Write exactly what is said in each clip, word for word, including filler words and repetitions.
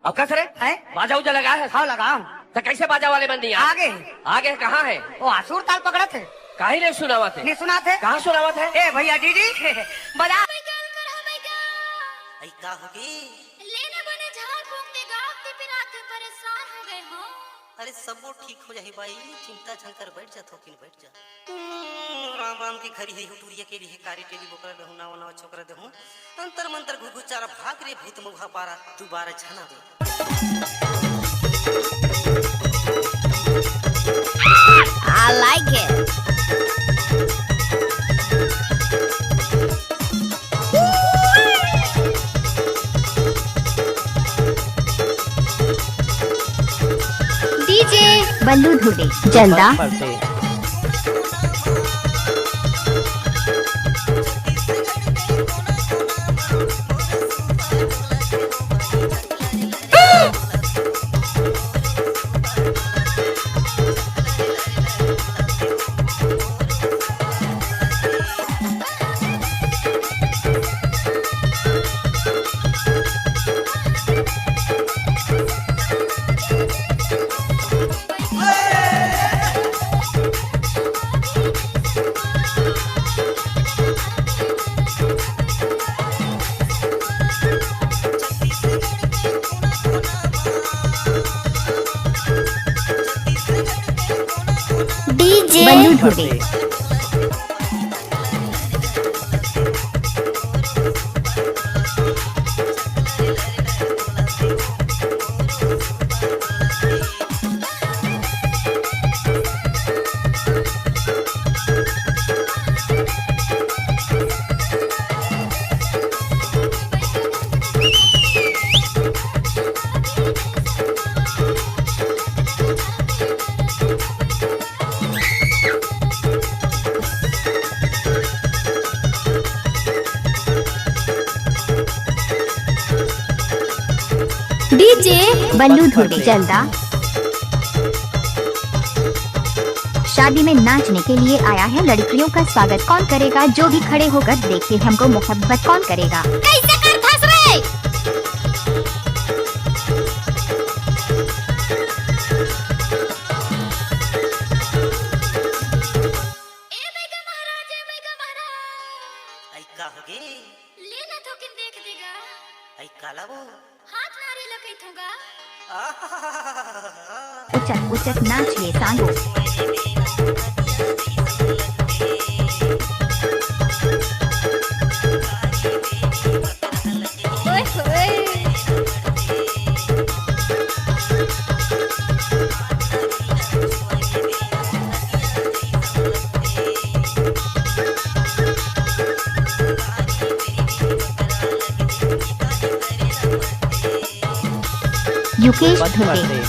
अब कस रे? हैं? बाजा उजा लगा हे? हाँ, लगा हूँ। त कइसे बाजा वाले मन नहीं आए? आगे। आगे कहाँ हे? वो आसुर ताल पकड़त हे। काहे नहीं सुनावत हे? नहीं सुनात हे? कहाँ सुनावत हे? ए भैया, डीडी, बजा। अई का होगे? लेने बने झाड़ फूंक दे, गाँव के पिरात हे, परेशान हो गए हो। अरे, सबो ठीक हो जाही बाई, चिंता झन कर, बैठ जा, थोकिन बैठ जा। हम्म, राम राम के घरी हे, हुटुरिया के लिए कारी टेली बोकरा देहूं, नावा नावा छोकरा देहूं, अंतर मंतर घुघु चारा, भाग रे भूत मउहा पारा, दुबारा झन आवे। I like it. DJ Ballu Dhurve, जलदा। डीजे बल्लू धुर्वे। डीजे बल्लू धुर्वे, जलदा। शादी में नाचने के लिए आया है लड़कियों का स्वागत कौन करेगा? जो भी खड़े होकर देखे हमको मोहब्बत कौन करेगा? कैसे करथस रे? ए मैका महाराज, ए मैका महाराज। अई का होगे? ले ना थोकिन देख देगा। अई काला वो? हाथ नारे ल कहिथों गा। आहा। उचक उचक नाच ले सांगो। ओए होए। युकेश धुर्वे।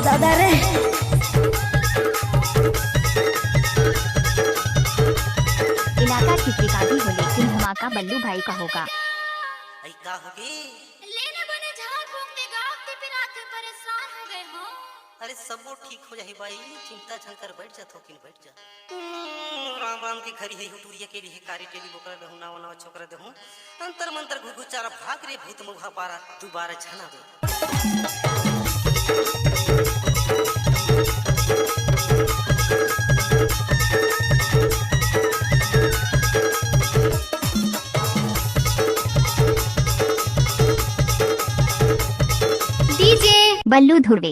दादा रे। इलाका किसी का भी हो, लेकिन धमाका बल्लू भाई का होगा। अई का होगे? लेने बने झाड़ फूंक दे, गाँव के पिरात हे, परेशान हो गए हो। अरे, सबो ठीक हो जाही बाई, चिंता झन कर, बैठ जा, थोकिन बैठ जा। हम्म, राम राम के घरी हे, हुटुरिया के लिए कारी टेली बोकरा देहूं, नावा नावा छोकरा देहूं, अंतर मंतर घुघु चारा, भाग रे भूत मउहा पारा, दुबारा झन आवे। डीजे बल्लू धुर्वे।